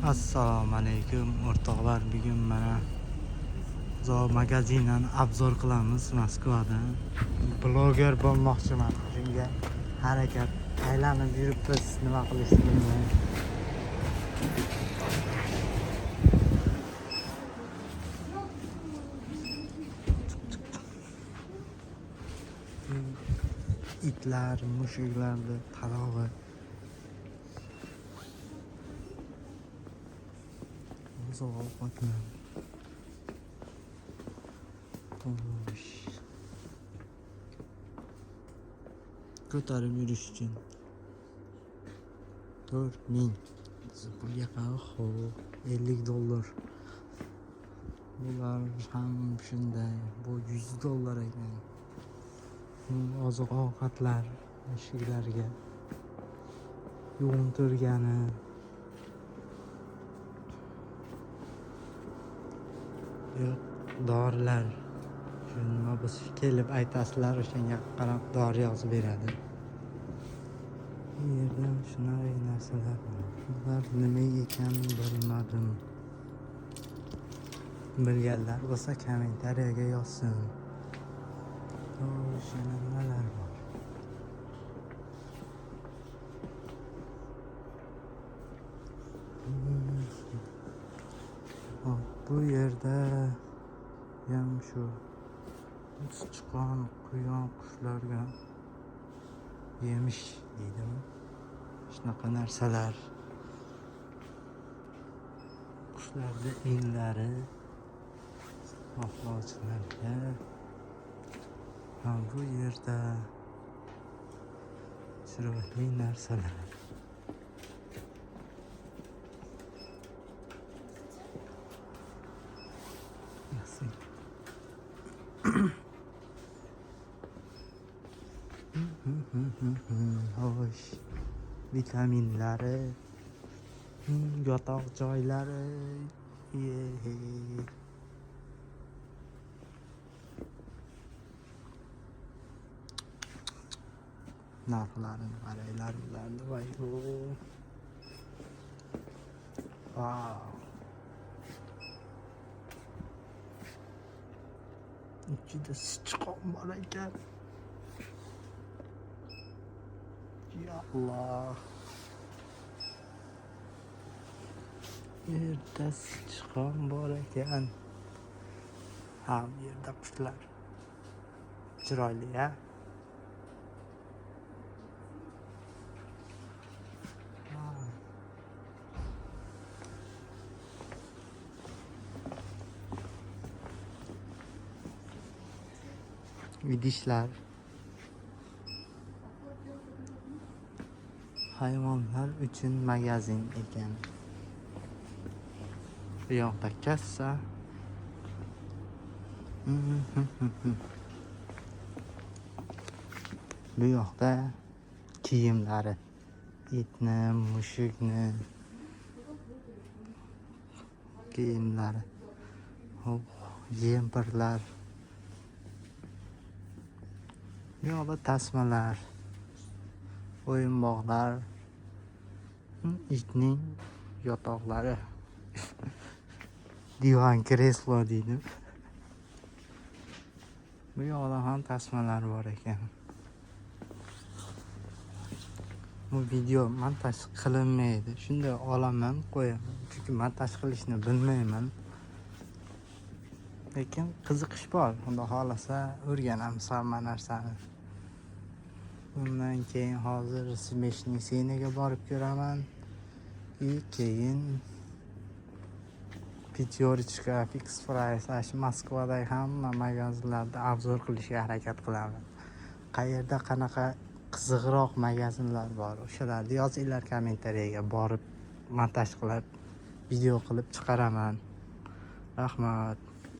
Assalomu alaykum o'rtoqlar. Bugun mana zoomagazindan obzor qilamiz Moskvadan. Bloger bo'lmoqchiman. Shunga harakat aylanib yuribmiz, nima qilishni bilmay. Itlar, mushuklarni talog'i. Oziq ovqatlar. Xo'sh. Ko'tarib yurish uchun 4000 pulga xo'p, $50. Bular ham shunday. Bu $100 ekan. Oziq ovqatlar mushuklarga yuvintirgani. Yo'q, dorilar. Shu nima bo'lsa kelib aytasizlar, o'shanga qarab dori yozib beradi. Bu yerda shunaqa narsalar bor. Bular nima ekan bilmadim. Bilganlar bo'lsa kommentariyaga yozsin. Xo'sh, yana nimalar bor? Hop, bu yerda ham shu sichqon, quyon, qushlarga yemish deydimi? Shunaqa narsalar. Qushlarni inlari xohlovchilarga. Ha, bu yerda chiroyli narsalar. Merci. Xo'sh, vitaminlari, yotoq joylari. Ye. Narxlarini qaranglar bularni, voy vo. Vau. Ichida sichqon bor ekan. Ya Alloh. Bu yerda sichqon bor ekan. Ha, bu yerda qushlar. Chiroyli, a? Ha. Idishlar. Hayvonlar uchun magazin ekan. Bu yoqda kassa. Bu yoqda kiyimlari. Itni, mushukni kiyimlari. Hop, jempirlar. Bu yoqda tasmalar, o'yinbog'lar, itning yotoqlari. Divan kreslo deydi. Bu yoqda ham tasmalar bor ekan. Bu video montaj qilinmaydi. Shunday olaman, qo'yaman. Chunki montaj qilishni bilmayman. Lekin qiziqish bor. Xudo xohlasa o'rganamiz hamma narsani. Undan keyin hozir Smeshniy Scenaga borib ko'raman. И keyin Pятёрочка, Fix Price, ana shu Moskvadagi hamma magazinlarda obzor qilishga harakat qilaman. Qayerda qanaqa qiziqroq magazinlar bor, o'shalarni yozinglar kommentariyaga, borib montaj qilib, video qilib chiqaraman. Rahmat.